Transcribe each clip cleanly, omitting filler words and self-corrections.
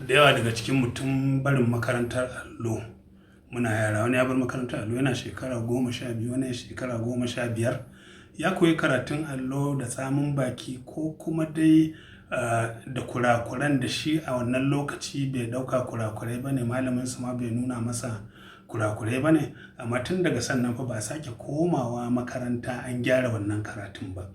Da yawa daga cikin mutum barin makarantar allo muna yara. Wani ya bar makarantar allo yana shekara 12, wani shekara 15. Ya koyi karatun allo da tsamin baki ko kuma dai da kurakuran da shi a wannan lokaci bai ɗauka kurakurai ba ne, malaminsa ma bai nuna masa kurakurai ba ne. Amma tun daga sannan fa ba a sake komawa makaranta an gyara wannan karatun ba.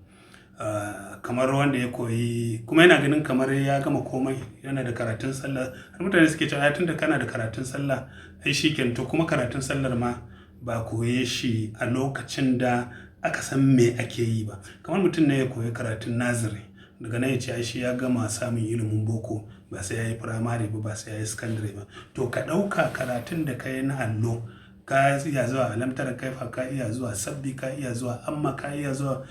Kamar wanda ya koyi kuma yana ganin kamar ya gama komai, yana da karatun sallah. Har mutane suke cewa, "Ai tun da kana da karatun sallah, ai shi kenan." To kuma karatun sallar ma ba koye shi a lokacin da aka san me ake yi ba. Kamar mutum ne ya koyi karatun nursery, daga nan ya ce ai shi ya gama samun ilimin boko, ba sai ya yi firamare ba, ba sai ya yi sakandare ba. To ka ɗauka karatun da ka yi na allo, ka iya zuwa Alamtara Kaifa, ka iya zuwa Sabbi, ka iya zuwa Amma, ka iya zuwa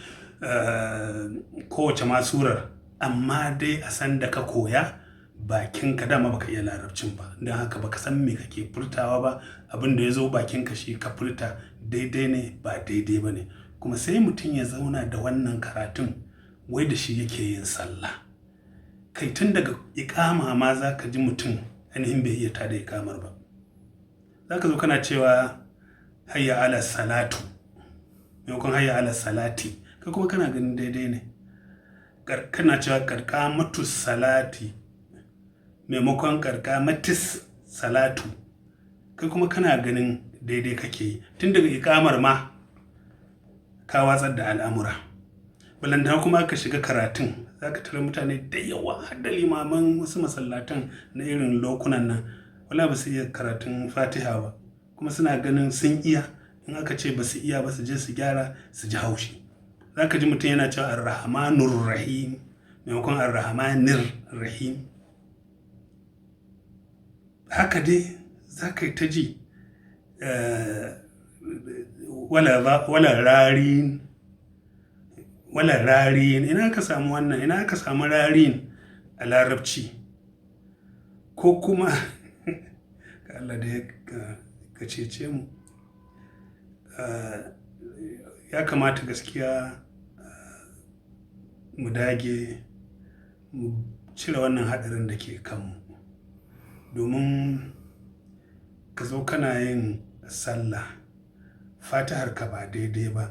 kowace ma surar. Amma dai a san da ka koya, bakinka dama baka iya Larabcin ba. Don haka baka san me kake furtawa ba. Abin da ya zo bakinka shi ka furta, daidai ne ba daidai ba ne. Kuma sai mutum ya zauna da wannan karatun, wai da shi yake yin sallah. Kai, tun daga iƙama ma za ka ji mutum ainihin bai iya tada iƙamar ba. Za ka zo kana cewa "Hayya ala salatu" maimakon "Hayya ala salati", kai kuma kana ganin daidai ne. Kana cewa "Qad qamatus salati" maimakon "Qad qamatis salatu", kai kuma kana ganin daidai kake yi. Tun daga iƙamar ma ka watsar da al'amura. Balantana kuma ka shiga karatun, za ka tarar mutane da yawa, har da limaman wasu masallatan na irin lokunan nan, wala ba su iya karatun Fatiha ba. Kuma suna ganin sun iya. In aka ce ba su iya ba, su je su gyara, su ji haushi. Za ka ji mutum yana cewa "Ar-Rahmanur Rahim" maimakon "Ar-Rahmanir Rahim". Haka dai za ka yi ta ji wala rarin, wala rarin. Ina ka samu wannan? Ina ka samu rarin a Larabci? Ko kuma Allah dai ka cece mu. Ya kamata gaskiya mu dage mu cire wannan haɗarin da ke kanmu. Domin ka zo kana yin sallah, Fatihar ka ba daidai ba,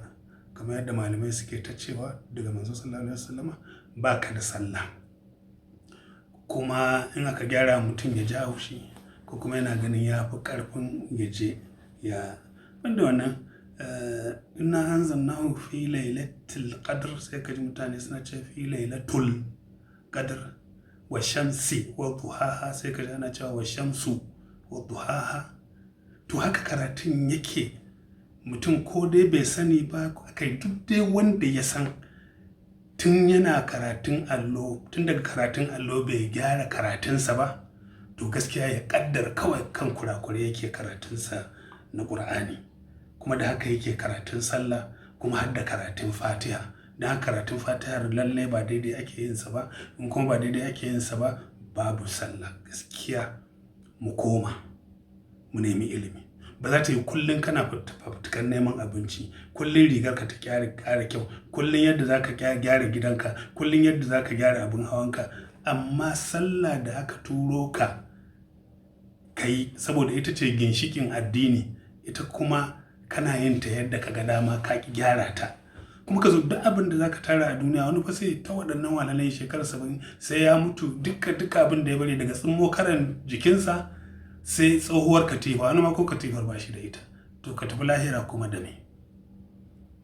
kamar yadda malamai suke ta cewa daga Manzo Sallallahu Alaihi Wasallama, ba ka da sallah. Kuma in aka gyara, mutum ya ji haushi ko kuma yana ganin ya fi ƙarfin ya je ya. Banda wannan, "Inna anzalnahu fi lailatul qadr", sai ka ji mutane suna cewa "fi lailatul qadr". "Wa shamsi wa duhaha", sai ka ji ana cewa "wa shamsu wa duhaha". To haka karatun yake. Mutum ko dai bai sani ba, kai, duk dai wanda ya san tun yana karatun allo, tun daga karatun allo bai gyara karatunsa ba, to gaskiya ya ƙaddara kawai kan kurakure yake karatunsa na Ƙur'ani. Kuma da haka yake karatun sallah, kuma har da karatun Fatiha. Don haka karatun Fatihar lallai ba daidai ake yin sa ba. In kuma ba daidai ake yin sa ba, babu sallah. Gaskiya mu koma mu nemi ilimi. Ba za ta yi kullum kana fafutukan neman abinci, kullum rigarka ta ƙara kyau, kullum yadda za ka gyara gidanka, kullum yadda za ka gyara abin hawanka. Amma sallah da aka turo ka ka yi saboda ita ce ginshiƙin addini, ita kuma kana yin ta yadda ka ga dama, ka ƙi gyara ta. Kuma ka zo duk abin da za ka tara a duniya, wani fa sai ta waɗannan wahalhalun shekarar 70, sai ya mutu, dukka duka abin da ya bari daga tsummo karan jikinsa sai tsohuwar katifa, wani ma ko katifar ba shi da ita. To ka tafi lahira kuma da me?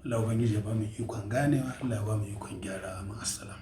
Allah Ubangiji ya ba mu ikon ganewa, Allah ya ba mu ikon gyarawa. Ma'assalam.